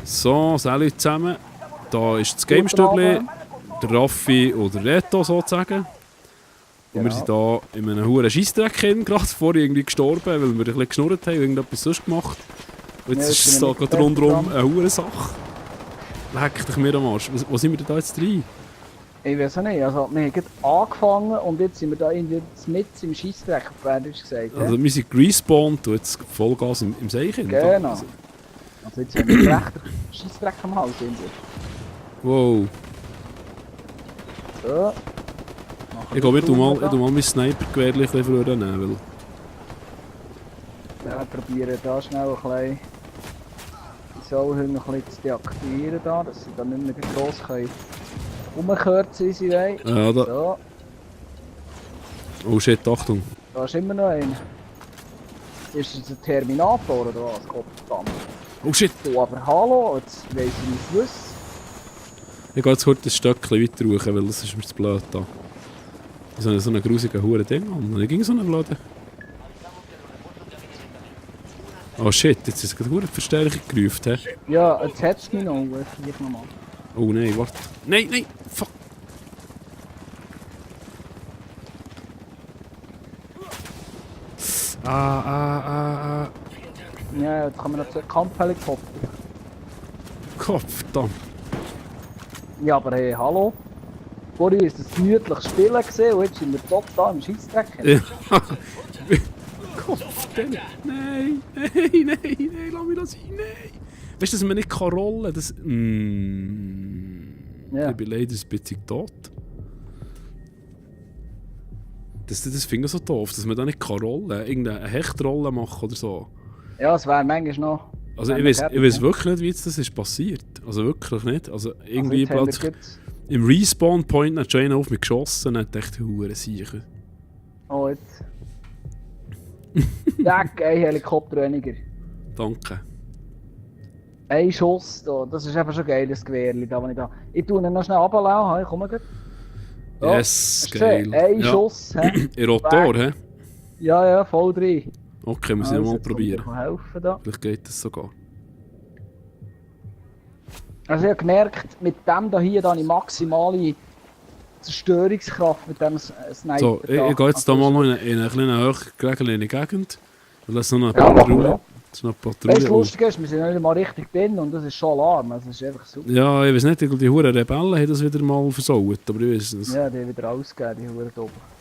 So, salut zusammen. Da ist das Game-Stübli, der Raffi und der Reto sozusagen. Und wir sind hier in einem hohen Scheissdreck hin, gerade vorher irgendwie gestorben, weil wir ein bisschen geschnurrt haben und irgendetwas sonst gemacht. Und jetzt ist es da gerade rundherum eine hohe Sache. Leck dich mir am Arsch. Wo sind wir denn da jetzt rein? Ich weiß auch nicht, also wir haben gerade angefangen und jetzt sind wir da irgendwie mit im Scheissdreck, auf Berndeutsch gesagt. Also wir sind respawned und jetzt Vollgas im Seich hin. Genau. Also jetzt haben wir recht Scheissdreck am Hals. Wow. So. Ich glaube, ich tu mal mein Sniper-Gewehr ein bisschen vornehmen, weil... Ja, probieren da schnell ein bisschen die Sauhünger ein bisschen zu deaktivieren, da, dass sie dann nicht mehr gross rumkürzen, wie sie wollen. Ja, da... So. Oh shit, Achtung. Da ist immer noch einer. Ist das ein Terminator oder was? Gottverdammt. Oh shit! Oh, aber hallo, jetzt weiss ich nicht was. Ich gehe jetzt kurz ein Stückchen weiter raus, weil das ist mir zu blöd da. So einen grusigen Huren Ding an. Ich ging so einen Laden. Oh shit, jetzt ist es gerade eine Verstärkung gerufen. Ja, jetzt hat es mich noch. Vielleicht nochmal. Oh nein, warte. Nein, nein! Fuck! Ah. Ja, jetzt kann man noch zu Kampfhelikopter. Kopf, verdammt. Ja, aber hey, hallo. Vorhin war es ein gemütliches Spielen gewesen, und jetzt sind wir total im Scheissdreck. Ja. Kopf, nein, lass mich das sein, nein! Weißt du, dass man nicht rollen kann? Das... Ja. Ich bin leider ein bisschen tot. Das finde ich so doof, dass man da nicht rollen kann. Irgendeine Hechtrolle machen oder so. Ja, es wäre manchmal noch. Also ich weiß wirklich nicht, wie jetzt das ist passiert. Also wirklich nicht. Also irgendwie plötzlich im Respawn-Point hat schon einer auf mich geschossen und hat echt Huren sicher. Oh, jetzt. Weg, ein Helikopter weniger. Danke. Ein Schuss, da. Das ist eben schon geil, das Gewehrli, da, wenn ich da... Ich tue ihn noch schnell runterlassen, ich komme gleich. Oh, Yes, geil. Ein Schuss, hä? In Rotor, hä? Ja, voll drin. Okay, muss ich noch mal probieren. Helfen da. Vielleicht geht das sogar. Also ich habe gemerkt, mit dem hier habe ich maximale Zerstörungskraft mit dem Sniper. So, ich gehe jetzt da mal noch in eine kleine höher gelegene Gegend. Weil das noch eine Ja, Patrouille. Das ist noch eine Weißt du, Patrouille. was lustig ist, wir sind nicht mal richtig drin und das ist schon Alarm, also das ist einfach super. Ja, ich weiß nicht, die Huren Rebellen haben das wieder mal versaut, aber ich weiß es. Ja, die haben wieder ausgegeben, die Huren oben.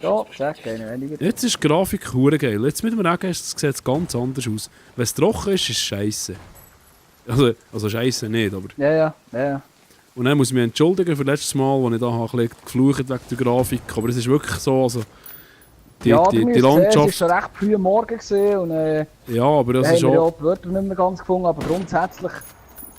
Ja, sag keine weniger. Jetzt ist die Grafik hure geil. Jetzt mit dem Regen sieht es ganz anders aus. Wenn es trocken ist, ist es scheisse. Also scheisse nicht, aber... Ja. Und dann muss ich mich entschuldigen für letztes Mal, als ich da ein bisschen geflucht wegen der Grafik. Aber es ist wirklich so, also... Die Landschaft... Es war schon recht früh am Morgen gewesen und ja, aber das ist haben wir auch... ja die Wörter nicht mehr ganz gefunden, aber grundsätzlich...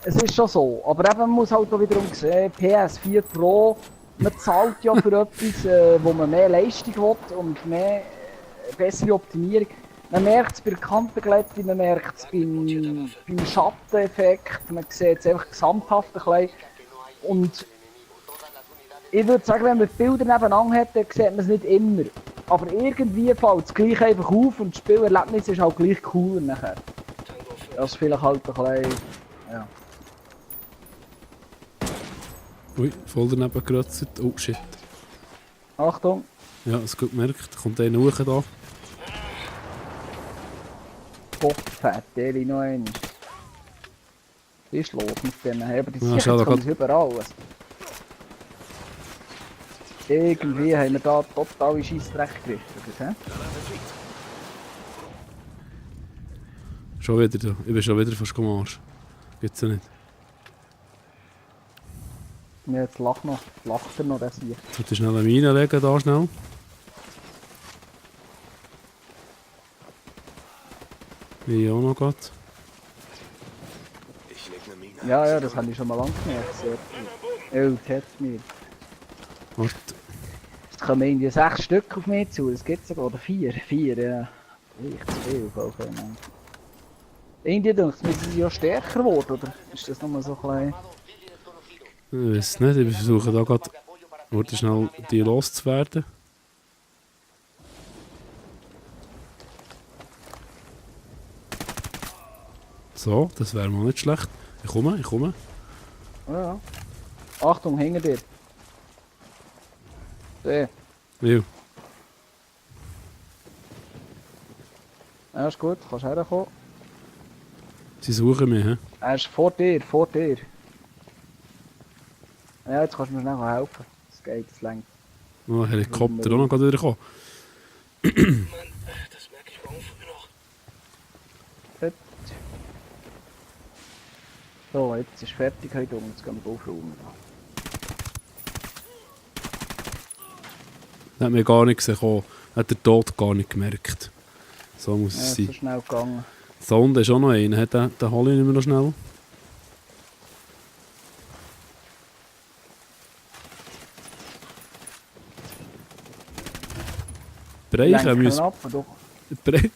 Es ist schon so, aber eben, man muss halt auch wiederum sehen, PS4 Pro, man zahlt ja für etwas, wo man mehr Leistung will und mehr bessere Optimierung. Man merkt es bei der Kantenglätte, man merkt es beim Schatteneffekt, man sieht es einfach gesamthaft ein bisschen. Und ich würde sagen, wenn man die Bilder nebeneinander hat, dann sieht man es nicht immer. Aber irgendwie fällt es gleich einfach auf und das Spielerlebnis ist halt gleich cooler nachher. Das ist vielleicht halt ein bisschen... Ja. Ui, voll daneben gerotzt. Oh shit. Achtung! Ja, es gut gemerkt. Kommt einer hoch da. Kopffett, der noch einmal. Was ist los mit denen? Aber die Ja, Sicherheit kommt überall. Irgendwie haben wir da total Scheissdreck gegriffen. Schon wieder da. Ich bin schon wieder fast am Arsch. Gibt's ja nicht. Ja, jetzt lacht er noch, das hier. Jetzt sollte ich schnell eine Mine legen, da schnell. Wie ich auch noch geht. Ja, das habe ich schon mal lang gemerkt. Oh, das hat mir. Warte. Es kommen irgendwie 6 Stück auf mich zu, das gibt es sogar, oder 4, ja. Echt zu viel, irgendwie denke ich, müssen sie ja stärker geworden, oder ist das nochmal so klein? Ich weiß nicht, ich versuche da gerade schnell die loszuwerden. So, das wäre mal nicht schlecht. Ich komme. Ja. Achtung, hinter dir. Seh. Ja. Ja, ist gut, kannst herkommen. Sie suchen mich, hä? Er ist vor dir. Ja, jetzt kannst du mir schnell helfen. Es geht, es längt. Oh, Helikopter auch noch gerade wieder kommen. Mann, das merke ich morgen früh noch. Gut. So, jetzt ist fertig heute und jetzt gehen wir aufräumen. Das hat mir gar nicht gesehen. Hat der Tod gar nicht gemerkt. So muss Ja, es ist sein. so schnell gegangen. Da unten ist auch noch einer. Den hole ich nicht mehr noch schnell. Brechen Lenken müssen. ab, oder?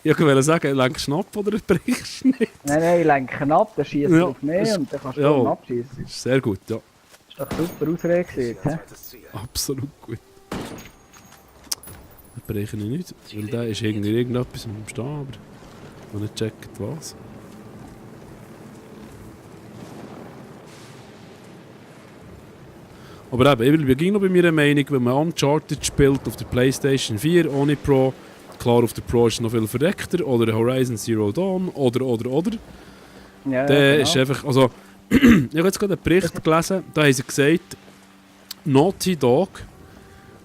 Ich wollte sagen, lenkst du ab oder brechst du nicht? Nein, ich lenke ab, dann schießt Ja, er auf mich ist- und dann kannst du ja. ihn abschießen. Ist sehr gut, ja. Ist doch super ausreagiert, hä? Das Ziel. Absolut gut. Dann breche ich nicht, weil der ist irgendwie irgendetwas am Stehen, aber ich nicht checkt was. Aber eben, ich bin noch bei meiner Meinung, wenn man Uncharted spielt auf der Playstation 4 ohne Pro, klar auf der Pro ist es noch viel verdeckter, oder Horizon Zero Dawn, oder. Ja, Der genau. ist einfach, also, ich habe jetzt gerade einen Bericht gelesen, da haben sie gesagt, Naughty Dog,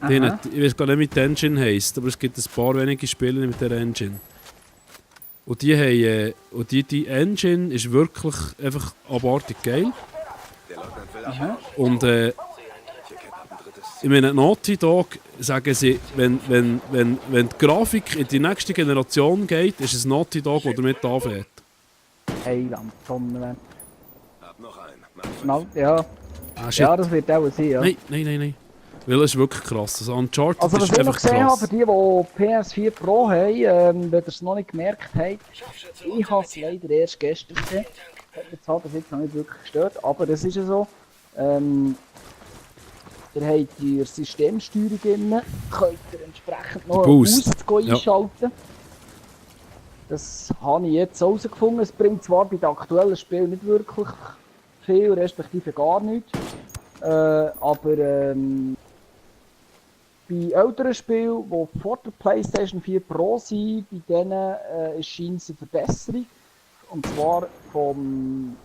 die Aha. haben, ich weiß gar nicht, wie die Engine heisst, aber es gibt ein paar wenige Spiele mit der Engine. Und die haben, und die Engine ist wirklich einfach abartig geil. Der Leutnant will Aha. Und Hier kennt ab ein drittes ich meine, Naughty Dog sagen sie, wenn die Grafik in die nächste Generation geht, ist es Naughty Dog, der damit anfährt. Heiland, Sonne. Hab noch einen. Ja. Ah, shit. Ja, das wird auch sein, ja. Nein. Weil es ist wirklich krass. Also Uncharted Also was ist ich noch einfach gesehen habe, krass. für die PS4 Pro haben, wenn ihr es noch nicht gemerkt habt, ich habe es leider erst gestern gesehen. Hat mich zwar bis jetzt noch nicht wirklich gestört, aber das ist ja so. Ihr habt die Systemsteuerung drin, könnt ihr entsprechend noch Der Boost. Boost Ja. einschalten. Das habe ich jetzt herausgefunden. Es bringt zwar bei den aktuellen Spielen nicht wirklich viel, respektive gar nichts. Aber bei älteren Spielen, die vor der PlayStation 4 Pro sind, bei denen scheint es eine Verbesserung. Und zwar von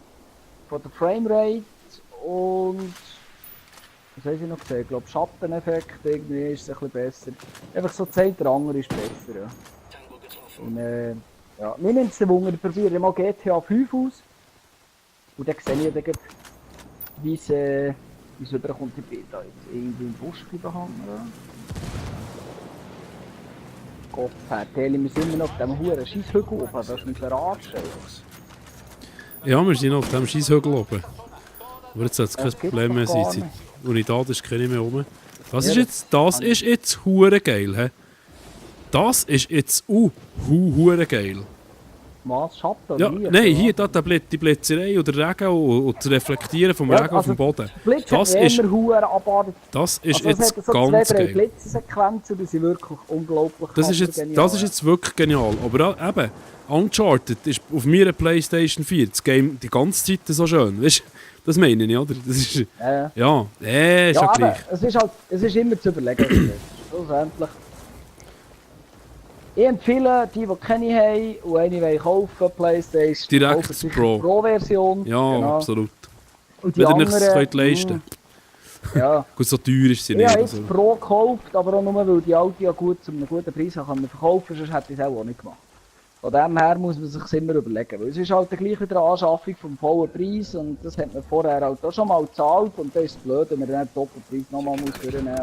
der Framerate und was habe ich noch gesehen? Ich glaube Schatteneffekt irgendwie ist es ein bisschen besser. Einfach so zeigt der andere ist besser. Ja. Tango getroffen. Und, ja, mir nimmt es den Wunder, ich probiere mal GTA 5 aus. Und dann sehe ich dann gleich, wie es überkommt. Ich bin da jetzt irgendwie im Busch behangen. Gott vertelle, wir sind immer noch auf diesem huren Scheisshügel oben, das ist ein Verratsch. Ja, wir sind auf dem Scheisshügel oben. Aber jetzt soll es kein Das gibt's Problem mehr doch sein. gar Seit nicht. Unidad ist keine mehr rum. Das Ja, ist jetzt hure geil, hä? Das ist jetzt hure geil. Was? Schatten? Ja, Licht, nein, oder hier was? die Blitzerei oder Regen und das Reflektieren vom Ja, Regen auf dem also Boden. Blitz Das hat mich ist, immer huren abartig. das ist Also es jetzt hat so ganz 2-3 geil. Blitzsequenzen, die sind wirklich unglaublich Das ist jetzt wirklich genial. Aber eben, Uncharted ist auf meiner Playstation 4 das Game die ganze Zeit so schön. Weißt du, das meine ich, oder? Das ist, Ja, ist ja ja, aber gleich. es ist immer zu überlegen. Schlussendlich. Ich empfehle, die keine haben und eine wollen kaufen, Playstation, Direkt kaufen sich Pro. die Pro-Version. Ja, genau. absolut. Und die Wenn ihr euch anderen, das könnt leisten Ja, Gut, so teuer ist sie ich nicht. habe Also. jetzt Pro gekauft, aber auch nur, weil die alte ja gut zu einem guten Preis haben verkaufen, sonst hätte ich es auch nicht gemacht. Von dem her muss man sich immer überlegen, weil es ist halt gleich wieder eine Anschaffung vom vollen Preis und das hat man vorher halt auch schon mal gezahlt und das ist blöd, wenn man dann den Doppelpreis nochmal muss vornehmen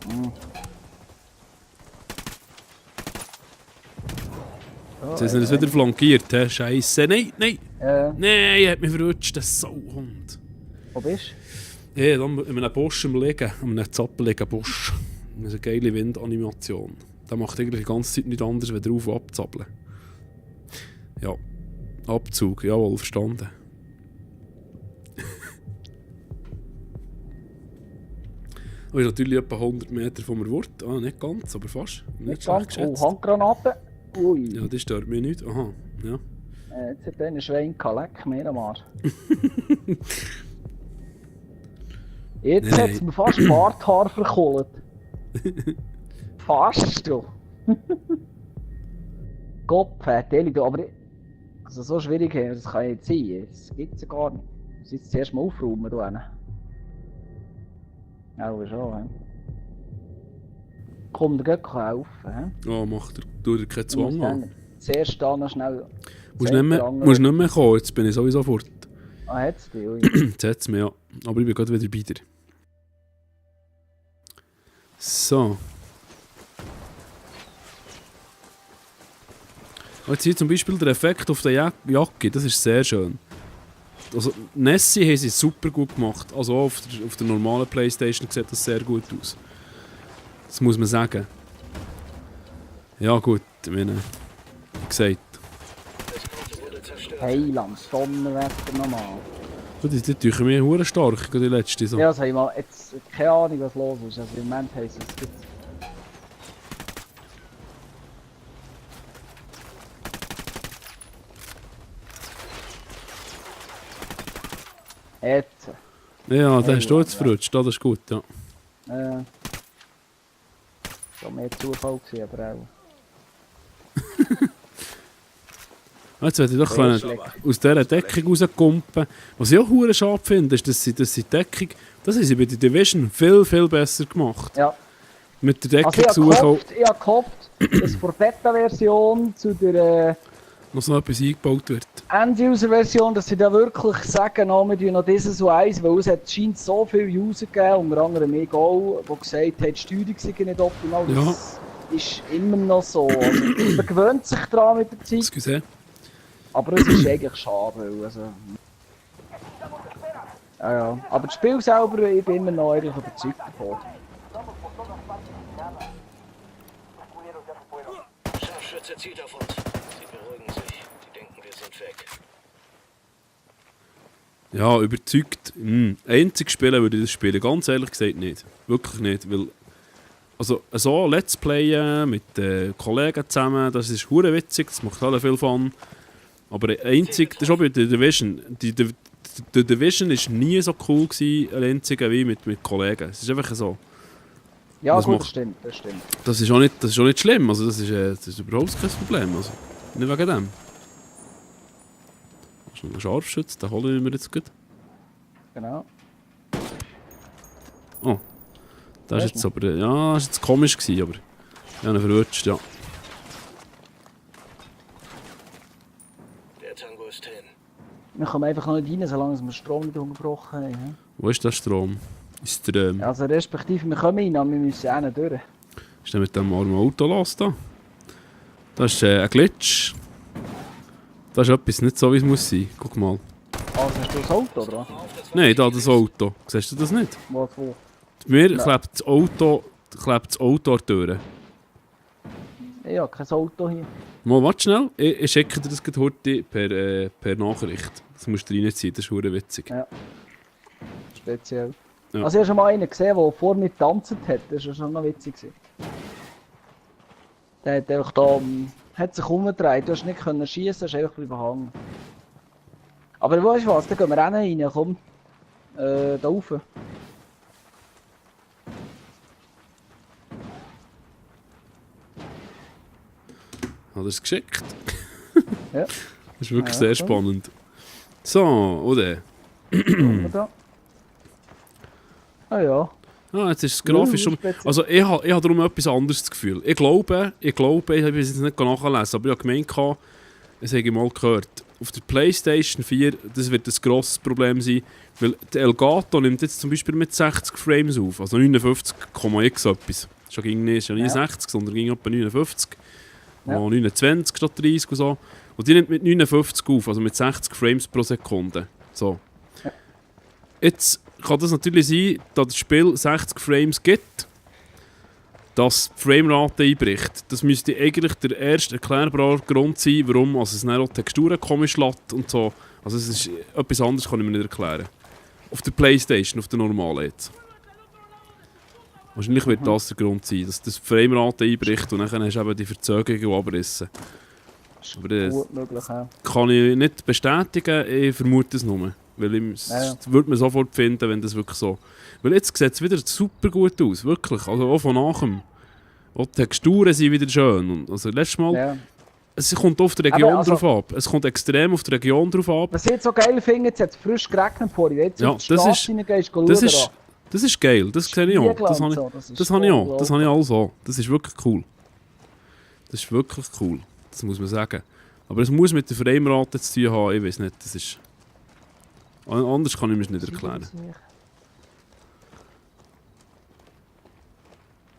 muss. Jetzt sind sie wieder flankiert, hä? Scheisse. Nein! Wo Nein, er hat mich verrutscht, der Sauhund. bist du? Ja, dann in einem Busch am Liegen, an einem zappeligen Busch. Das ist eine geile Windanimation. Der macht eigentlich die ganze Zeit nichts anderes, als drauf und abzappeln. Ja, Abzug, jawohl, verstanden. Das ist natürlich etwa 100 Meter von mir Wort. Ah, nicht ganz, aber fast. Nicht schlecht Oh, geschätzt. Handgranaten. Ui. Ja, das stört mich nicht. Aha, ja. Jetzt hat einer Schwein gehabt, leck mir am Arsch. Jetzt Nein. hat es mir fast Barthaar verkohlt. Fast, du. Gott, Deli, aber also so schwierig, das kann nicht sein. Das gibt es ja gar nicht. Du musst jetzt zuerst mal aufräumen, du einen. Auch schon, hä? Komm, der geht helfen, hä? Ja, macht er. Tu dir keinen Du musst Zwang an. dann zuerst da noch schnell... Musst nicht mehr kommen, jetzt bin ich sowieso fort. Ah, hat's dich, ui. Jetzt hat's mir ja. Aber ich bin gerade wieder bei dir. So. Jetzt hier zum Beispiel der Effekt auf der Jacke, das ist sehr schön. Also Nessie haben sie super gut gemacht. Also auch auf der normalen Playstation sieht das sehr gut aus. Das muss man sagen. Ja gut, ich meine, wie gesagt. Heiland, Donnerwetter nochmal. Die tun mir hure stark, die letzte so. Ja, sag ich mal, jetzt keine Ahnung, was los ist. Also im Moment heisst es jetzt. Jetzt. Ja, da hast du jetzt verrutscht, das ist gut, ja. Das war mehr Zufall gewesen, aber auch. Jetzt hätte ich doch können aus dieser Deckung rauskumpen. Was ich auch hure schade finde, ist, dass sie die Deckung, das haben sie bei der Division viel, viel besser gemacht. Ja. Mit der Deckung Also suchen, ich habe gehofft, dass vor der Beta-Version zu der noch so etwas eingebaut wird. End-User-Version, dass sie da wirklich sagen, oh, wir tun noch dieses und eins, weil es scheint so viele User gegeben, unter anderem mich auch, die gesagt haben, die Steuerung sei nicht optimal. Ja. Das ist immer noch so. Also, man gewöhnt sich daran mit der Zeit, Excuse. aber es ist eigentlich schade, weil also... Ja. Aber das Spiel selber, ich bin immer noch eigentlich überzeugt davon. Scharfschütze zielt auf uns. Sie beruhigen sich. Die denken, wir sind weg. Ja, überzeugt. Einzig spielen würde ich das spielen, ganz ehrlich gesagt nicht. Wirklich nicht, weil... Also so Let's Playen mit Kollegen zusammen, das ist hure witzig, das macht alle viel Fun. Aber einzig, das ist auch bei der Division. Die Division war nie so cool gewesen, einzige wie mit Kollegen. Es ist einfach so. Ja Das gut, macht- das stimmt. Das ist auch nicht schlimm, also das ist überhaupt kein Problem. Also, nicht wegen dem. Das ist ein Scharfschütze, den hole ich mir jetzt gut. Genau. Oh. Das ist jetzt aber, ja, das ist jetzt komisch gewesen, aber ich habe ihn verrutscht, ja. Der Tango ist hin. Wir kommen einfach noch nicht rein, solange wir den Strom nicht unterbrochen haben. hä? Wo ist der Strom? Ist der, Also respektive, wir kommen rein, aber wir müssen auch nicht durch. ist der mit dem armen Auto los da? Das ist ein Glitch. Das ist etwas nicht so, wie es muss sein. Guck mal. Also hast du das Auto, oder was? Nein, da das Auto. Siehst du das nicht? Wo? Bei mir Nein. klebt das Auto an der Tür. Ich habe kein Auto hier. Mal, warte schnell. Ich schicke dir das gerade heute per Nachricht. Das musst du reinziehen, das ist verdammt witzig. Ja. Speziell. Ja. Also ich habe schon mal einen gesehen, der vor mir getanzt hat. Das war schon noch witzig. Der hat einfach da, hat sich umgedreht. Du hast nicht können schießen, hast einfach bleiben hängen. Aber weißt du was, dann gehen wir rein, komm. Da rauf. Hat er es geschickt? Ja. Das ist wirklich Ja, sehr so. spannend. So, oder? Da. Ah ja. Ah, jetzt ist es grafisch um. speziell. Also ich habe darum etwas anderes das Gefühl. Ich glaube, ich habe es jetzt nicht nachlesen, aber ich habe gemeint, es habe ich mal gehört, auf der Playstation 4, das wird ein grosses Problem sein, weil der Elgato nimmt jetzt zum Beispiel mit 60 Frames auf, also 59,x etwas. Ist ja nie Ja. 60, sondern ging etwa 59. Ja. Ja. 29 statt 30 und so. Und die nimmt mit 59 auf, also mit 60 Frames pro Sekunde. So. Ja. Jetzt kann das natürlich sein, dass das Spiel 60 Frames gibt, dass die Framerate einbricht. Das müsste eigentlich der erste erklärbare Grund sein, warum also es dann auch Texturen komisch lässt und so. Also es ist etwas anderes, kann ich mir nicht erklären. Auf der Playstation, auf der normalen jetzt. Wahrscheinlich wird das der Grund sein, dass das Framerate einbricht und dann hast du eben die Verzögerung und Abrissen. Aber das Gut möglich, ja. kann ich nicht bestätigen, ich vermute es nur. Weil das würde man sofort finden, wenn das wirklich so... Weil jetzt sieht es wieder super gut aus, wirklich. Also auch von nachher. Auch die Texturen sind wieder schön. Und also letztes Mal... Ja. Es kommt auf die Region Aber also- drauf ab. Es kommt extrem auf die Region drauf ab. Was ich jetzt so geil finde, jetzt hat es frisch geregnet vorhin. Jetzt Ja, auf die Straße reingehst, Das ist geil, das sehe ich auch. Das habe ich, das habe ich auch. Das habe ich alles auch. Das ist wirklich cool. Das ist wirklich cool. Das muss man sagen. Aber es muss mit der Framerate zu tun haben, ich weiß nicht. Das ist... Anders kann ich mir es nicht erklären.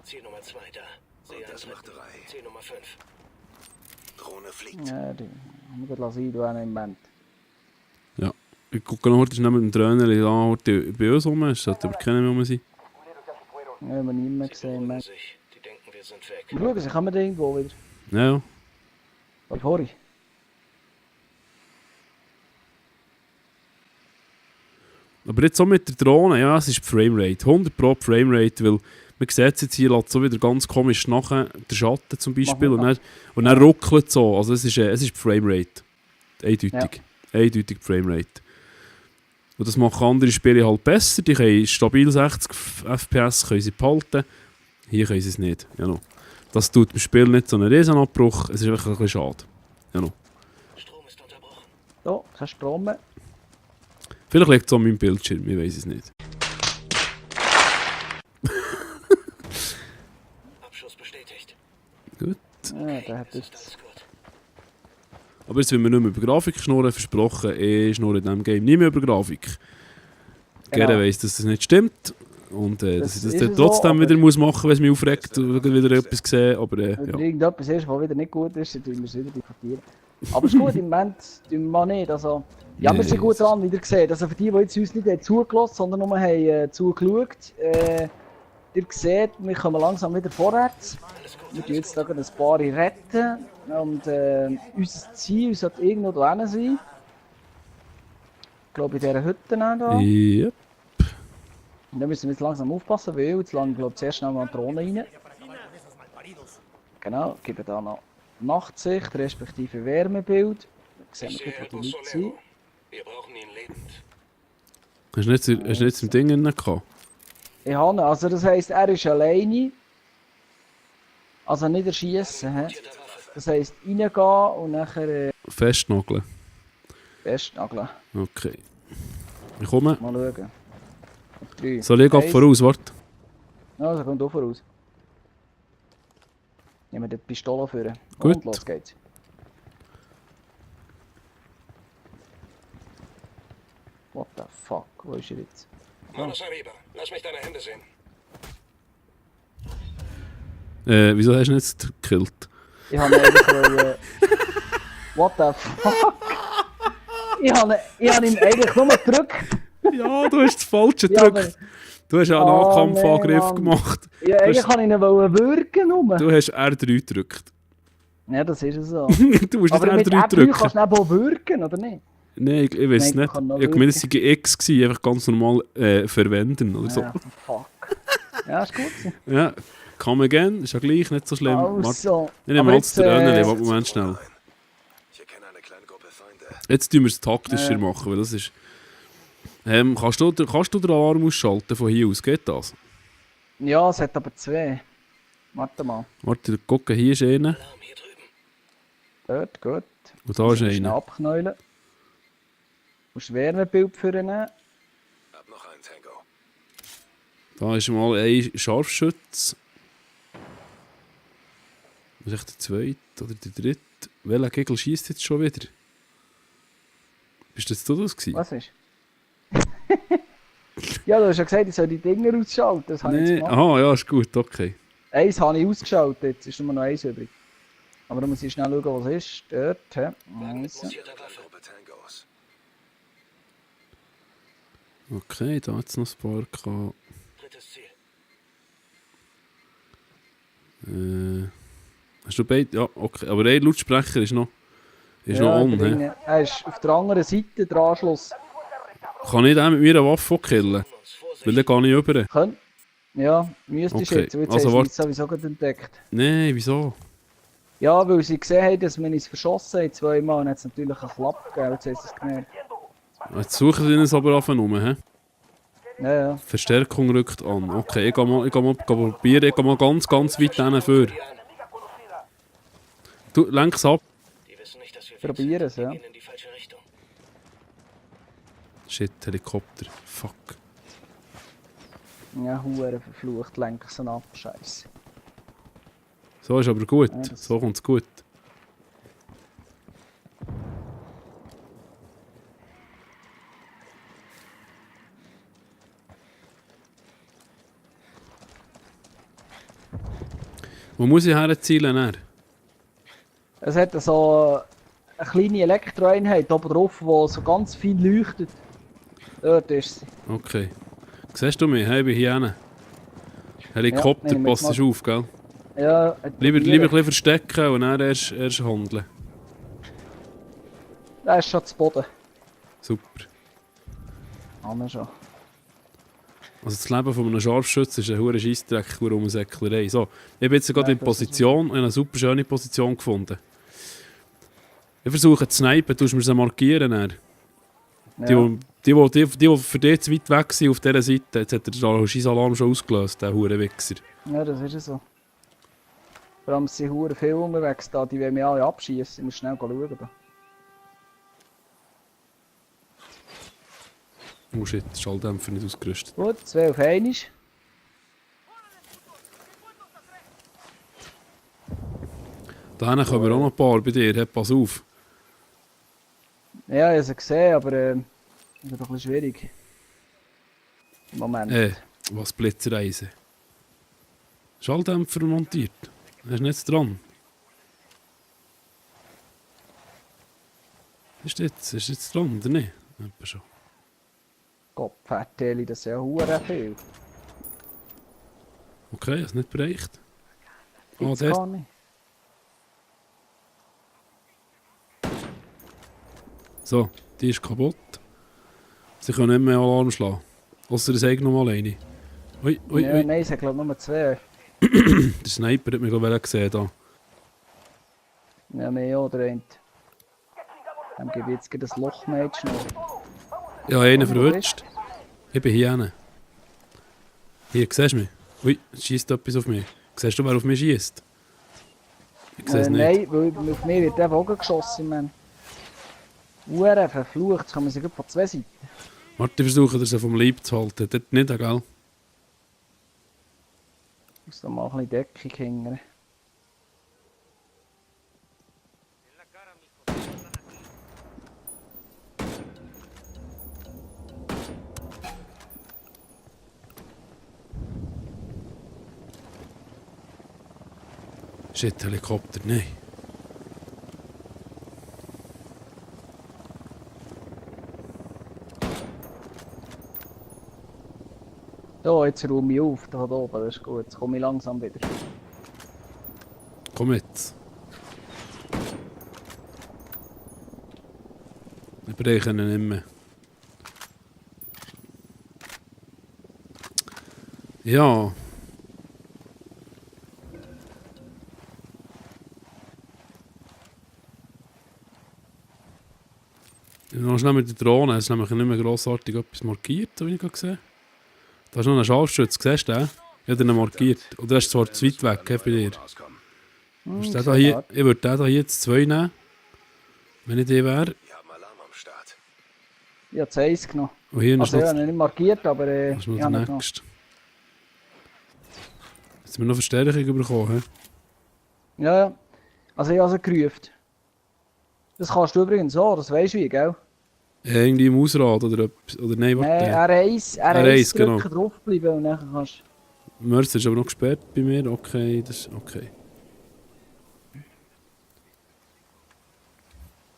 Ziel Nummer 2 da. Sehe Das macht 3. Ziel Nummer 5. Drohne fliegt. Ja, die muss ich lassen, du auch im Moment. Ja. Ich gucke noch heute schnell mit dem Trönerli an, heute bei uns rum. Es sollte aber keiner mehr rum sein. Ja, haben wir nie mehr Sie gesehen. beruhigen Man. sich. Die denken, wir sind weg. Schauen Sie, kommen wir da irgendwo wieder? Ja, ja. Oder vorhin? Aber jetzt auch mit der Drohne, ja, es ist die Framerate. 100 Pro Framerate, weil man sieht es jetzt hier, lässt so wieder ganz komisch nachher der Schatten zum Beispiel und dann ruckelt es so. Also es ist die Framerate. Eindeutig. Eindeutig die Framerate. Und das machen andere Spiele halt besser. Die können stabil 60 FPS können sie behalten. Hier können sie es nicht. Genau. Das tut dem Spiel nicht so einen Riesenabbruch. Es ist einfach ein bisschen schade. Genau. Strom ist unterbrochen. Da, kein Strom mehr. Vielleicht liegt es an meinem Bildschirm, ich weiß es nicht. Abschuss bestätigt. Gut. Ja, der hat Ist jetzt... alles gut. Aber jetzt will wir nicht mehr über Grafik schnurren, versprochen, ich schnurre in diesem Game nie mehr über Grafik. Genau. Gerne weiss, dass das nicht stimmt. Und dass Das ich das ist trotzdem so, wieder aber- muss machen, wenn es mich aufregt und wieder etwas sehe. Aber Wenn ja. irgendetwas ist, was wieder nicht gut ist, dann tun wir es wieder deportieren. Aber es ist gut, im Moment tun wir mal nicht. Also, ja, wir Nee, sind gut es- dran, wie ihr seht. Also für die jetzt uns nicht zugelassen, sondern nur haben zugeschaut. Ihr seht, wir kommen langsam wieder vorwärts. Wir tun jetzt da ein paar retten. Und unser Ziel sollte irgendwo da hinten sein. Ich glaube in dieser Hütte da. Ja. Und da müssen wir jetzt langsam aufpassen, weil jetzt lang glaube ich zuerst noch mal die Drohne rein. Genau, geben da noch Nachtsicht, respektive Wärmebild. Da sehen Ich wir sehe gleich, wo El die Leute sind. Solero. Wir brauchen ihn lebend. Hast du nicht im Ding drin gehabt? Ich habe, also das heisst, er ist alleine. Also nicht erschießen. He? Das heisst, reingehen und nachher Festnageln. festnageln. Okay. Ich komme. Mal schauen. Und 3, Soll ich gerade 1. voraus, warte. Also kommt auch voraus. Nehmen wir die Pistole vor. Gut. Und los geht's. What the fuck, wo ist er jetzt? Manos arriba. Lass mich deine Hände sehen. Wieso hast du ihn jetzt gekillt? Ich habe einfach what the fuck? Ich habe ihn eigentlich nur gedrückt. Ja, du hast das Falsche Ja, gedrückt. Du hast einen Oh, Nahkampfangriff nee, Mann. gemacht. Ja, eigentlich kann ich ihn würgen nur. Du hast R3 gedrückt. Ja, das ist es so. Du musst Aber nicht mit R3 R3 drücken. kannst du ihn auch würgen, oder nicht? Nein, ich weiß Nein, nicht. kann noch Ich meine, es sei X gewesen, einfach ganz normal verwenden oder so. Ja, fuck. Ja, ist gut. Ja, come again, ist ja gleich, nicht so schlimm. Warte, Also, ich nehme aber mal jetzt, zu Rönneli, warte Moment schnell. Ich erkenne eine kleine Gruppe Feinde. Jetzt tun wir es taktischer machen, weil das ist... kannst du den Alarm ausschalten von hier aus, geht das? ja, es hat aber 2. Warte mal. Warte, guck, hier ist einer Alarm hier drüben. Dort, gut. und da ist Schnell einer. abknäulen. Du musst Wärmebild für ihn nehmen. Hab noch einen Tango. Da ist mal ein Scharfschütz. Das ist echt der zweite oder der dritte. Welcher Gegel schießt jetzt schon wieder? Bist das du das gewesen? Was ist? Ja, du hast ja gesagt, ich soll die Dinger ausschalten. Das habe ich Nee, jetzt gemacht. aha, ja, ist gut, okay. Eins habe ich ausgeschaltet, jetzt ist nur noch eins übrig. Aber da muss ich schnell schauen, was ist. Dort, hä? Eins. Montierte Waffe. Gruppe Tangos. Okay, da hat es noch ein paar gehabt. Drittes Ziel. Hast du beide? Ja, okay. Aber ein Lautsprecher ist noch on. drin. He? Er ist auf der anderen Seite, der Anschluss. Kann ich den mit mir eine Waffe killen? Uns Vorsicht. Weil dann gehe ich rüber. Ja, müsstest Okay, jetzt. Jetzt also hast du warte. es sowieso gerade entdeckt. Nein, wieso? Ja, weil sie gesehen haben, dass wir uns verschossen haben zweimal, und hat es natürlich einen Klapp gegeben, jetzt haben sie es gemerkt. Jetzt suchen sie uns aber auf rum, hä? Ja, ja. Verstärkung rückt an. Okay, ich gehe mal probieren. Ich gehe mal ganz weit hinten vor. Du, lenk's ab. Die wissen nicht, dass wir Probieren es, ja. gehen in die falsche Richtung. Shit, Helikopter. Fuck. Ja, Huren verflucht, lenken sie ab, Scheiße. So ist aber gut. Ja, das- So kommt's gut. Wo muss ich herzielen? Dann? Es hat so eine kleine Elektroeinheit oben drauf, die so ganz viel leuchtet. Dort ist sie. Okay. Siehst du mich? Hey, ich bin hier hinten. Helikopter, nehmen wir jetzt passt mal. auf, gell? Ja, Lieber ein bisschen verstecken und dann erst handeln. Der ist schon zu Boden. Super. Haben wir schon. Also das Leben von einem Scharfschützen ist ein hoher Scheissdreck, eine Rumsäcklerei. So, ich bin jetzt gerade Ja, in das Position, in eine super schöne Position gefunden. Ich versuche zu snipen, du musst mir sie markieren. Dann. Ja. Die für dich zu weit weg sind auf dieser Seite, jetzt hat der Scheiss-Alarm schon ausgelöst, der Hurenwichser. Ja, das ist so. Vor allem sind Huren viel unterwegs da, die wollen mich alle abschießen. Ich muss schnell schauen. Da. Oh shit, der Schalldämpfer nicht ausgerüstet. Gut, 2 auf 1. Da hinten kommen auch noch ein paar bei dir, hey, pass auf. Ja, ich habe sie gesehen, aber das ist doch ein bisschen schwierig. Im Moment. Was Blitzreise. Schalldämpfer montiert. Er ist nicht dran. Ist jetzt dran, oder nicht? Etwa schon. Gott, Pferdeli, das ist ja Huren viel. Okay, ist nicht bereicht. Ah, Gibt's der. gar nicht. So, die ist kaputt. Sie können nicht mehr Alarm schlagen. Ausser es sagt noch mal eine. Ui, ui, Ja, ui. nein, es sind glaube ich nur 2. Der Sniper hat mich glaube ich gesehen da. Ja, mehr oder ein. Dann gebe ich jetzt gleich das Lochmädchen noch. Ja, einen Wo du verwünscht. Ich bin hier hinten. Hier, siehst du mich? Ui, jetzt schiesst etwas auf mich. Siehst du, wer auf mich schiesst? Ich sehe es nicht. Nein, weil auf mir wird der Bogen geschossen, Mann. Huren verflucht, jetzt kommen sie gerade von 2 Seiten. Warte, ich versuche das vom Leib zu halten. Dort nicht, gell? Ich muss da mal ein bisschen Deckung hängen. Shit, Helikopter, nein. So, jetzt räume ich auf, da oben, das ist gut. Jetzt komme ich langsam wieder. Komm jetzt. Wir brechen ihn nicht mehr. Ja. Noch schnell mit der Drohne, es ist nämlich nicht mehr grossartig etwas markiert, habe ich gerade gesehen. Da ist noch ein Scharfschütze, siehst du den? Ich habe den markiert. Oder er ist zwar zu weit weg, bei dir. Rauskommen. Ist der da hier, ich würde den da hier jetzt 2 nehmen. Wenn ich der wäre. Wir haben Alarm am Start. Ich habe 1 genommen. Und hier Also, ist ich noch, habe ihn nicht markiert, aber das ist noch ich habe ihn der genommen. nächste. Jetzt haben wir noch Verstärkung bekommen. Ja, ja. Also, ich habe sie gerufen. Das kannst du übrigens auch, das weisst du wie, gell? Irgendwie im Ausrad oder etwas. Oder nein, Nein, warte. R1 R1, drücken, genau. draufbleiben und dann kannst Mörser ist aber noch gesperrt bei mir. Okay, das ist okay.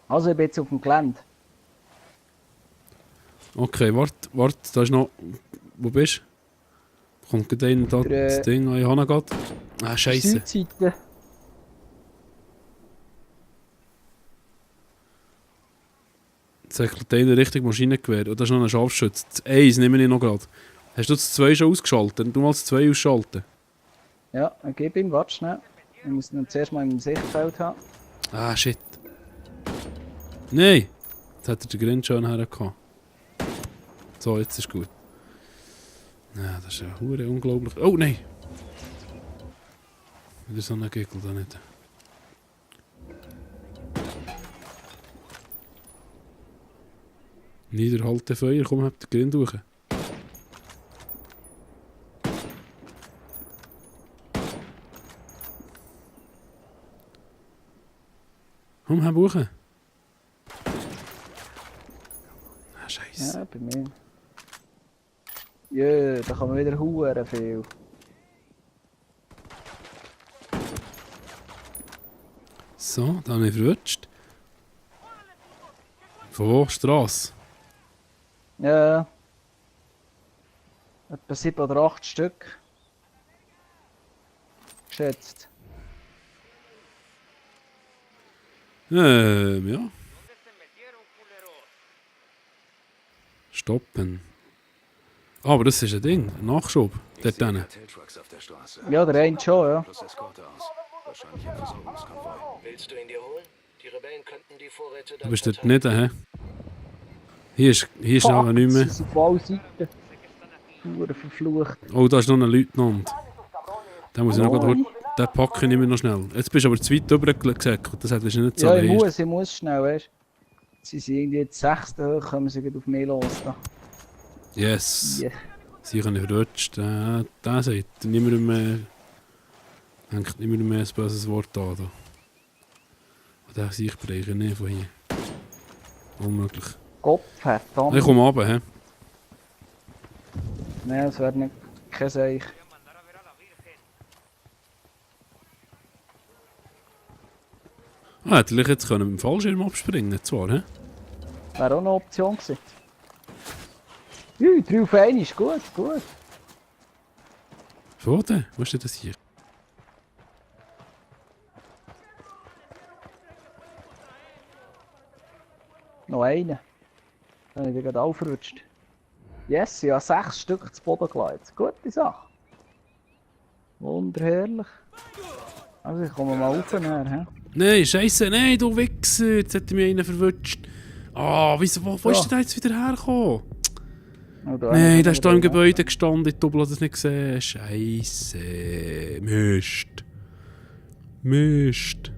Also, ich bin jetzt auf dem Gelände. Okay, warte, da ist noch. Wo bist du? Kommt gerade einer da das Ding an, ich habe ihn gerade. Ah, Scheiße. Südseite. Jetzt säckelt einer Richtung Maschinengewehr. Und da ist noch ein Scharfschütze. Das 1 nehme ich noch gerade. Hast du das 2 schon ausgeschaltet? Du mal das 2 ausschalten. Ja, dann gib ihm, warte schnell. Ich muss ihn zuerst mal im Sichtfeld haben. Ah, shit. Nein! Jetzt hat er den Grind schon hergekommen. So, jetzt ist gut. Ja, das ist ja hure unglaublich. Oh, nein! Wieder so ein Giggle da nicht. Niederhalte Feuer, komm, hab den Grind durch. Komm, hab hoch. Ah, Scheiße. Ja, bei mir. Ja, da kann man wieder hure viel. So, da habe ich verrutscht. Von wo? Strasse? Ja. Etwa 7 oder 8 Stück. Geschätzt. Ja. Stoppen. Ah, aber das ist ein Ding, ein Nachschub. Dort hinten. Tailtrucks auf der Straße. Ja, der eine schon, ja. Plus Eskorte aus. Wahrscheinlich ein Versorgungskonvoi. Willst du ihn dir holen? Die Rebellen könnten die Vorräte Du dann bist dort verteilen. nicht, hä? Hier ist aber nicht mehr. Sie sind auf allen Seiten. Hure verflucht. Oh, da ist noch ein Leutnant. Den muss ich noch gerade... Den packe ich nicht mehr noch schnell. Jetzt bist du aber zu weit rübergesäckelt. Das hättest du nicht so Ja, leicht. ich muss schnell, weißt du. Sie sind irgendwie jetzt 6. hoch, kommen sie gleich auf mich los. Da. Yes. Yeah. Sie können verrutscht. Der sagt niemandem mehr... Denkt niemandem mehr ein böses Wort an. Da. Und der sich breche nicht von hier. Unmöglich. Gott verdammt. Ich komme runter, hä? Nein, das wäre nicht kein Seich. Ah, hätte ich jetzt können mit dem Fallschirm abspringen zwar, hä? Wäre auch eine Option gewesen. Ui, 3 auf 1 ist gut, gut. Wo denn? Wo ist denn das hier? Noch einen. Dann habe ich gerade aufgerutscht. Yes, ich habe 6 Stück zu Boden gelegt. Gute Sache. Wunderherrlich. Also ich komme mal rauf näher, hä? Nein, Scheiße, nein, du Wichser! Jetzt hat mich einer verwutscht. Ah, wieso, wo ist der jetzt wieder hergekommen? Oh, da Nein, habe der ich ist da im wieder- Gebäude gestanden, ich habe das nicht gesehen. Scheiße. Mist. Mist.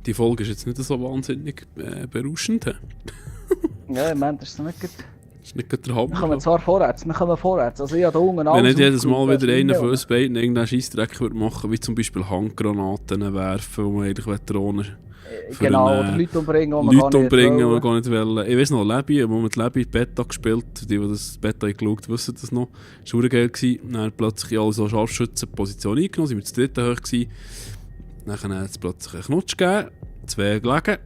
Die Folge ist jetzt nicht so wahnsinnig berauschend. He? Ja, im Moment ist es nicht gut. Ist nicht gerade der Wir kommen Hammer. zwar vorwärts, wir kommen vorwärts. Also ich habe da unten Wenn alles nicht jedes Mal aufgeräumt, wieder einer was von ich uns beiden irgendeinen Scheissdreck würde machen, wie zum Beispiel Handgranaten werfen, wo man eigentlich Drohnen will. für Genau, einen, oder Leute umbringen, die man Leute gar nicht umbringen, die wir wollen. gar nicht wollen. Ich weiss noch, Lebi, wo wir die Lebi Beta gespielt, die das Beta geschaut, wissen das noch. Das war geil. Dann hat plötzlich alle so Scharfschützenposition eingenommen, sind wir zu dritten hoch gewesen. Dann hat es plötzlich einen Knutsch gegeben, 2 gelegen.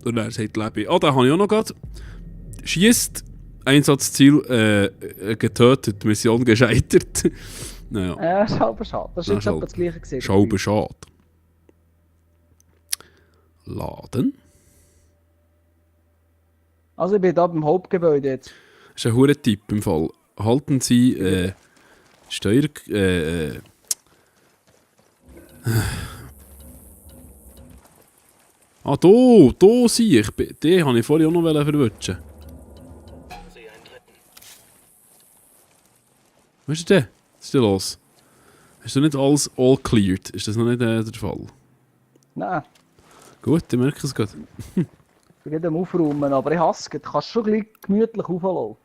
Und dann sagt Lebi, oh, den habe ich auch noch gerade. Schiesst, Einsatzziel getötet, Mission gescheitert. Naja, Ja, das ist halb schade. Das ist Ja, jetzt schade. etwa das Gleiche gewesen. Schauber schade. Laden. Also ich bin da beim Hauptgebäude jetzt. Das ist ein hoher Tipp im Fall. Halten Sie Steuer... Ah, da sehe ich. Den habe ich vorhin auch noch verwutschen. Sehe einen dritten. Was ist der? Was ist denn los? Hast du nicht alles all cleared? Ist das noch nicht der Fall? Nein, Gut, ich merke es gerade. ich bin gerade am Aufräumen, aber ich hasse es. Du kannst schon gleich gemütlich rauflaufen.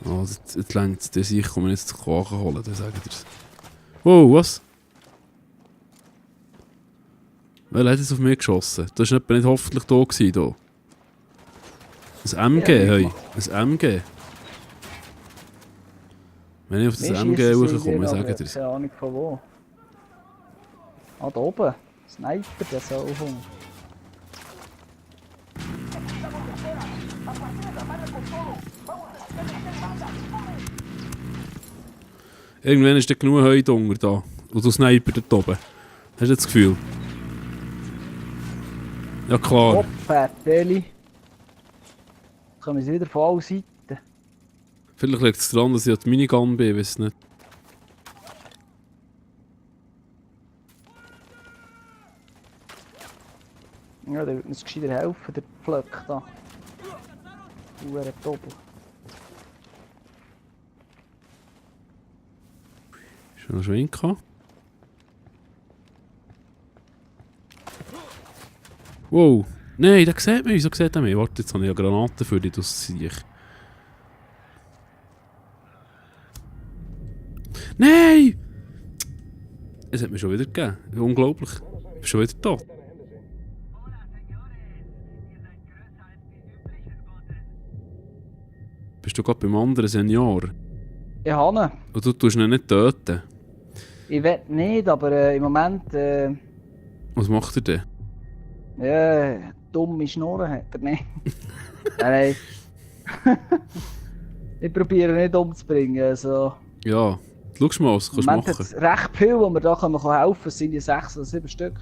Oh, jetzt längt es. Ich komme jetzt zu Quachen holen, dann sage ich dir's. Wow, was? Wer hat jetzt auf mich geschossen? Das war nicht hoffentlich da gewesen, da. Ein MG, Ja, hey. Ein MG. Wenn ich auf das Mir MG schiessen sie raufkomme, wieder, sage aber ich dir's. keine Ahnung von wo. Ah, da oben. Sniper, der soll kommen. Irgendwann ist da genug Heu unter da. Und du Sniper dort oben. Hast du das Gefühl? Ja klar. Kopfhörer. kommen sie wieder von allen Seiten. Vielleicht liegt es daran, dass ich an die Minigun bin, ich weiß nicht. Ja, der würde uns gescheiter helfen, der Pflöck da. Uhren Doppel. Ist noch Schwenk gehabt? Wow! Nein, der sieht mich, wieso sieht er mich? Warte, jetzt habe ich ja Granaten für dich, das sehe ich. Nein! Es hat mir schon wieder gegeben. Unglaublich. Ich bin schon wieder tot. Bist du gerade beim anderen Senior? Ich habe ihn. Und du tust ihn nicht töten. Ich will nicht, aber im Moment... Was macht er denn? ja, dumme Schnurren hat er nicht. Nein. Ich probiere nicht umzubringen. Also. Ja, schau mal, was du Im kannst Moment machen. hat es recht viel, wo wir da helfen können. Es sind ja 6 oder 7 Stück.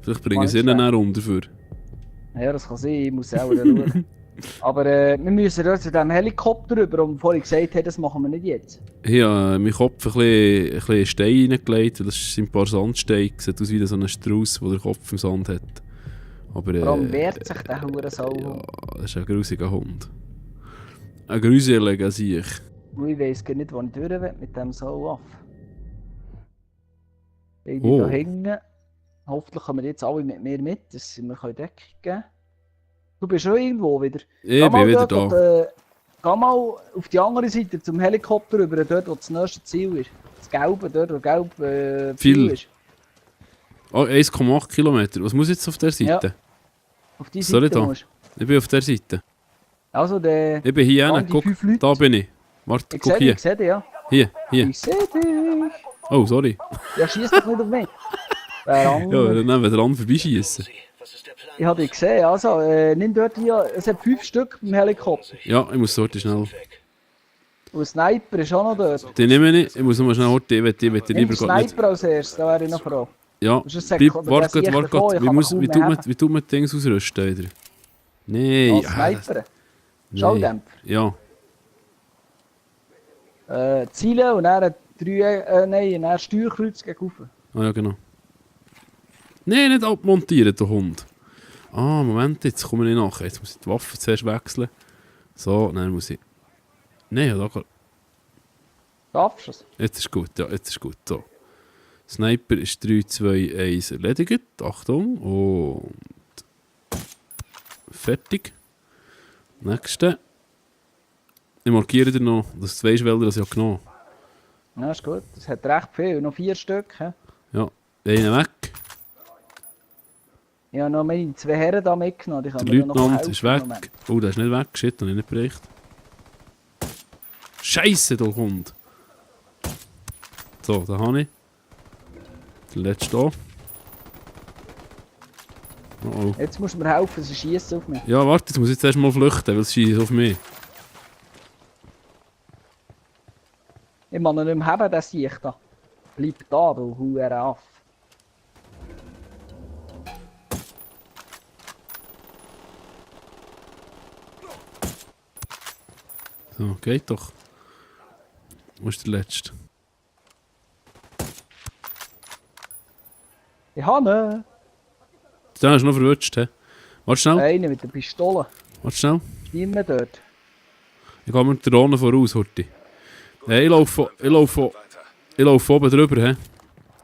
Vielleicht bringen sie ihn dann um dafür. Ja, das kann sein. Ich muss selber schauen. Aber wir müssen dort zu diesem Helikopter rüber, und vorhin gesagt haben, das machen wir nicht jetzt. Ich habe meinen Kopf ein bisschen Stein reingelegt, weil das sind ein paar Sandsteine. Sieht aus wie so ein Strauss, der den Kopf im Sand hat. Aber, Vor allem wehrt sich der Hurensohn. ja, das ist ein grusiger Hund. Ein gruseliger Sieg. Ich weiss gar nicht, wo ich durch will mit dem Soulaff. Beide Oh. da hängen. Hoffentlich kommen jetzt alle mit mir mit, dass wir Deckung geben können. Du bist schon irgendwo wieder. Ich bin wieder da. Geh mal auf die andere Seite zum Helikopter rüber, dort wo das nächste Ziel ist. Das Gelbe, dort wo gelb Viel. ist. Oh, 1,8 Kilometer. Was muss ich jetzt auf der Seite? Auf die Soll ich Seite da? musst. Ich bin auf der Seite. Also der... Ich bin hier an hinten. die Guck, 5 Leute. da bin ich. Warte, Ich guck sehe hier. dich, ich sehe dich, ja. Hier, hier. Ich sehe dich. Oh, sorry. Ja, schieß doch nicht auf mich. Wer Ja, andere? dann nehmen wir dran vorbeischießen. Sie. Was ist der Plan? Ich habe dich gesehen, also nimm dort hier, es hat 5 Stück im Helikopter. Ja, ich muss dort schnell. Weg. Und ein Sniper ist auch noch dort. Den nehme ich nicht. Ich muss nur schnell horten. Ich will Nimm lieber den gerade nicht. Sniper als erstes, da wäre ich noch froh. Ja, Das ist ein bleib, Sek- oder warte, der sieht warte, davon, ich wie, kann muss, ihn wie, kaum tut man, mehr wie tut man die Dings ausrüsten wieder? Nein, Als Sniper. Nein. Schalldämpfer. Ja, Zielen und dann ein Steuerkreuz gegen rauf. ah, ja genau. Nein, nicht abmontieren, der Hund. Ah, Moment, jetzt komme ich nachher. Jetzt muss ich die Waffe zuerst wechseln. So, dann muss ich... Nein, ja, da... Schaffst du es? Jetzt ist gut, ja, jetzt ist gut. So. Sniper ist 3, 2, 1 erledigt. Achtung. Und... Fertig. Nächste. Ich markiere dir noch, dass du weißt, welcher das ich genommen habe. Ja, ist gut. Das hat recht viel. Noch 4 Stück. He? Ja, einen weg. Ich habe noch meine 2 Herren da mitgenommen. Die Der können mir noch Leutnant helfen ist im weg. Moment. Oh, der ist nicht weg. Shit, habe ich nicht berichtet. Scheisse, du Hund. So, da habe ich. Der letzte hier. Oh, oh. Jetzt musst du mir helfen, sie schießen auf mich. Ja, warte, jetzt muss ich jetzt erst mal flüchten, weil es schießt auf mich. Ich kann ihn nicht mehr haben, den sehe ich da. Bleib da, du Hurenaffe. So, geht doch. Wo ist der letzte? Ich habe ihn. Den hast du noch verwutscht, hä? Warte schnell, Einen mit der Pistole. warte schnell. Ist niemand dort. Ich gehe mit der Drohne voraus, Horti. Ich laufe oben drüber, hä?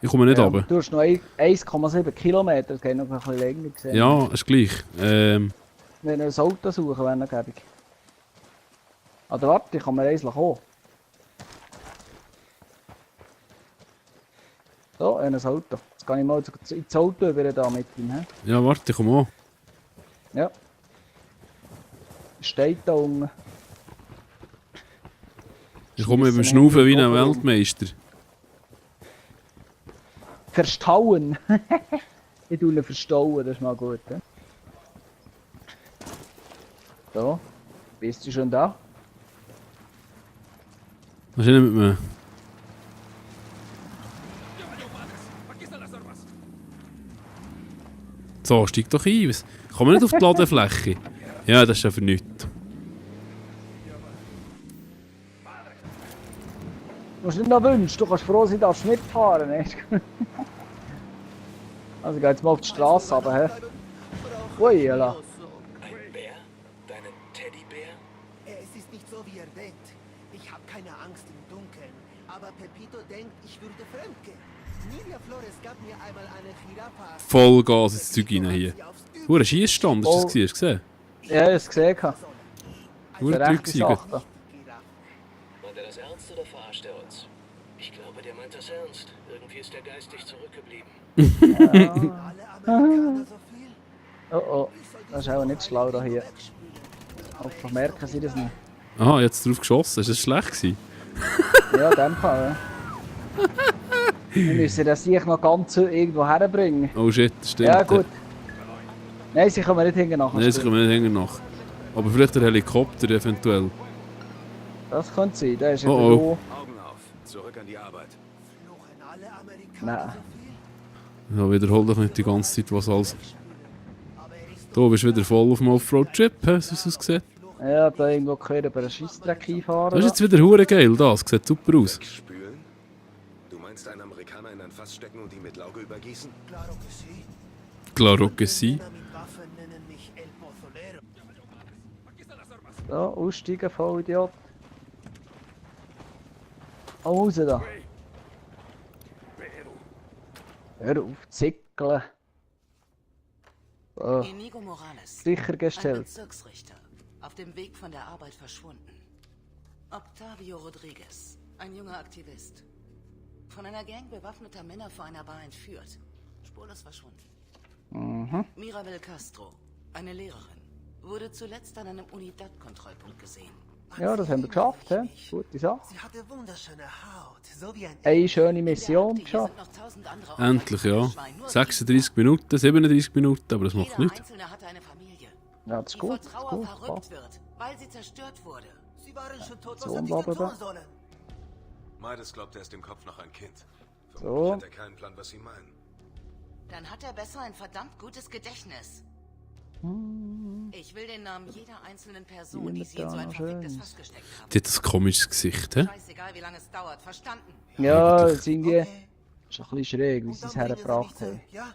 Ich komme nicht runter. Du hast noch 1,7 Kilometer, das geht noch ein bisschen länger gesehen. Ja, ist gleich. Wenn wir ein Auto suchen, wäre noch gäbig. Oder warte, ich kann mir eins kommen. So, ein Auto. Jetzt kann ich mal ins Auto über da mit ihm. He? Ja, warte, ich komme an. Ja. Steht da unten. Ich komme mit dem Schiessen Schnaufen wie ein einfach rum. Weltmeister. Verstauen. Ich tue ihn verstauen, das ist mal gut. He? So. Bist du schon da? Was ist denn mit mir? So, steig doch ein. Kann man nicht auf die Ladefläche? Ja, das ist ja für nichts. musst nicht noch wünschen, du kannst froh sein, darfst mitfahren. Ne? Also geh jetzt mal auf die Straße runter, hä? Ui, la. Ein Bär? Deinen Teddybär? Es ist nicht so, wie er denkt. Ich habe keine Angst im Dunkeln. Aber Pepito denkt, ich würde fremdgehen. Nidia Flores gab mir einmal eine Giraffe. Vollgas ins Zeug rein hier. Ein Schiessstand, hast du das gesehen? Hast du gesehen? Ja, ich hab's gesehen. Hure Eine rechte Zeug Sache. Meint er das ernst oder verarscht er uns? Ich glaube, der meint das ernst. Irgendwie ist er geistig zurückgeblieben. Alle Amerikaner so viel. Oh, das ist auch nicht schlau da hier. Hoffentlich merken sie das nicht. Aha, jetzt drauf geschossen. Ist das schlecht gewesen? Ja, in dem Fall, ja. Wir müssen das sicher noch ganz irgendwo herbringen. Oh shit, das stimmt. Ja, gut. Nein, sie kommen nicht hinten nach. Nein, das kommen wir nicht hinten nach. Aber vielleicht der Helikopter eventuell. Das könnte sein, der ist Oh, wieder oh. Augen auf. Zurück an die Arbeit. Fluchen alle Amerikaner Nein. so viel. Ja, wiederhol doch nicht die ganze Zeit, was alles. Du bist wieder voll auf dem Offroad-Trip, hast du es gesehen? Ja, da irgendwo gehört über einen Scheissdreck einfahren. Das ist jetzt wieder hure geil, das sieht super aus. Spülen? Du meinst einen Amerikaner in ein Fass stecken und ihn mit Lauge übergießen? Claro que sí. Claro que sí. Männer mit Waffen nennen mich El Pozolero. Da, aussteigen, Vollidiot. Oh, raus da. Hör auf, zickeln. So, Inigo Morales, ein sichergestellt. Bezirksrichter, auf dem Weg von der Arbeit verschwunden. Octavio Rodriguez, ein junger Aktivist. Von einer Gang bewaffneter Männer vor einer Bar entführt. Spurlos verschwunden. Mirabel Castro, eine Lehrerin, wurde zuletzt an einem Unidad-Kontrollpunkt gesehen. Ja, das haben wir geschafft, hä? Gute Sache. Sie hatte wunderschöne Haut, so wie ein Eine schöne Mission Hier geschafft. sind noch 1000 andere Endlich, ja. Schwein, nur 36 Minuten, 37 Minuten, aber das macht Jeder nichts. Einzelne hatte eine Familie, Ja, das ist die gut, vor das ist Trauer gut. verrückt Passt. wird, weil sie zerstört wurde. Sie waren schon tot, So, was hätte ich denn blablabla. tun sollen? Meides glaubt, er ist im Kopf noch ein Kind. So. Vermutlich hat er keinen Plan, was sie meinen. Dann hat er besser ein verdammt gutes Gedächtnis. Ich will den Namen jeder einzelnen Person, die sie in so ein verficktes Fass gesteckt haben. Die hat ein komisches Gesicht, hä? Scheißegal, wie lange es dauert. Verstanden? Ja, das ist irgendwie Okay. ist ein bisschen schräg, wie Und sie es dann bringen hergebracht mich haben. zu, ja?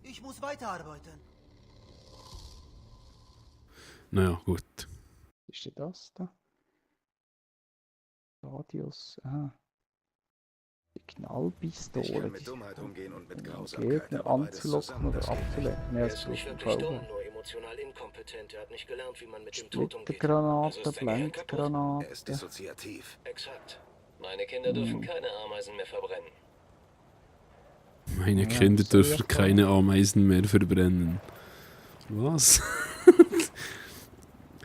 Ich muss weiterarbeiten. Naja, gut. Ist denn das da? Radius, aha. Die Ich kann Knallpistole. mit Dummheit umgehen und mit Die Grausamkeit, Gegner aber beides anzulocken zusammen, oder das geht nicht. abzulenken. Ja, Er das ist nicht braucht wirklich dumm, Folgen. nur emotional inkompetent. Er hat nicht gelernt, wie man mit dem Tod umgeht. Also Splittergranaten, ist der Gehirn kaputt? Er ist Blendgranaten. dissoziativ. Exakt. Meine Kinder dürfen keine Ameisen mehr verbrennen. Meine Ja, Kinder das soll dürfen ja keine Ameisen mehr verbrennen. Was?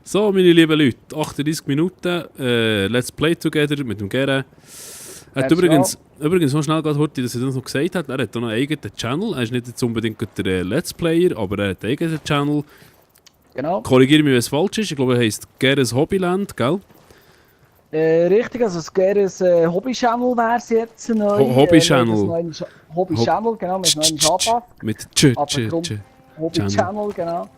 So, meine lieben Leute, 38 Minuten, Let's Play Together mit dem Gere. Er hat Let's übrigens so schnell gerade heute, dass er das noch gesagt hat, er hat auch noch einen eigenen Channel. Er ist nicht jetzt unbedingt der Let's Player, aber er hat einen eigenen Channel. Genau. Korrigiere mich, wenn es falsch ist. Ich glaube, er heisst Geres Hobbyland, gell? Richtig, also es wäre ein Hobby-Channel wäre es jetzt neu. Hobby-Channel. Hobby-Channel, genau, wir müssen noch einen anpassen. Mit Aber drum- Ch. Hobby-Channel, genau.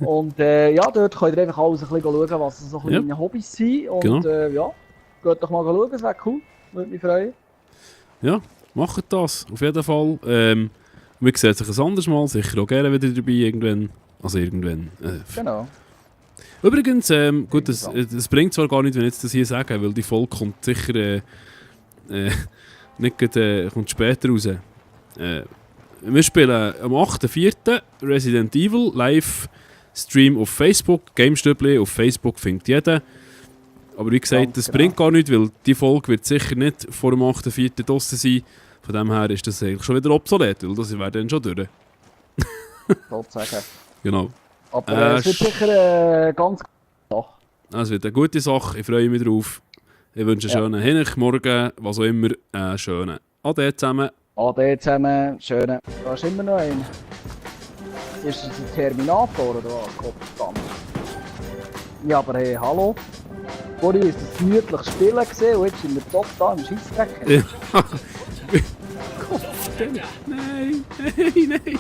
Und ja, dort könnt ihr einfach alles ein bisschen schauen, was so kleine Hobbys sind. Und Genau. ja, geht doch mal schauen, es wäre cool. Würde mich freuen. Ja, macht das, auf jeden Fall. Wir sehen sich ein anderes Mal, sicher auch gerne wieder dabei irgendwann. Also irgendwann. Genau. Übrigens, gut, das bringt zwar gar nicht, wenn ich jetzt das hier sage, weil die Folge kommt sicher nicht gerade, kommt später raus. Wir spielen am 8.4. Resident Evil live Stream auf Facebook. GameStubli auf Facebook findet jeder. Aber wie gesagt, Ganz das genau. bringt gar nichts, weil die Folge wird sicher nicht vor dem 8.4. draussen sein. Von dem her ist das eigentlich schon wieder obsolet, weil das wäre dann schon durch. Sozusagen. Genau. Aber es wird sicher ganz Sache. Es wird eine gute Sache, ich freue mich drauf. Ich wünsche einen schönen Hinch, morgen, was auch immer, einen schönen Ade zusammen. Ade zusammen, schöne. Da ist immer noch ein. Ist das ein Terminator oder was? Kopfstand. Ja, aber hey, hallo. Vorhin ist das gemütlich Spielen gesehen und jetzt sind wir doch da im Scheissdreck. Ja. Gott, nein, lass mich das sein, nein.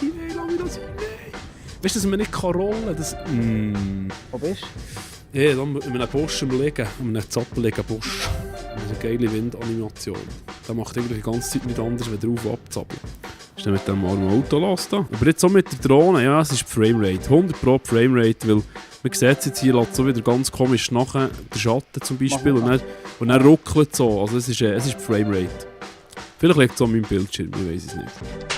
Weißt du, dass man nicht rollen kann? Das. Wo bist du? Ja, dann in einem Busch liegen, in einem Zappel liegen Busch. geile Windanimation. Der macht eigentlich die ganze Zeit nichts anderes, wenn drauf abzappeln. Ist dann mit dem armen Auto los da. Aber jetzt auch mit der Drohne, ja, es ist die Framerate. 100% Framerate, weil man sieht es jetzt hier, lässt so wieder ganz komisch nachher, der Schatten zum Beispiel, und dann ruckelt es so. Also es ist die Framerate. Vielleicht liegt es an meinem Bildschirm, ich weiß es nicht.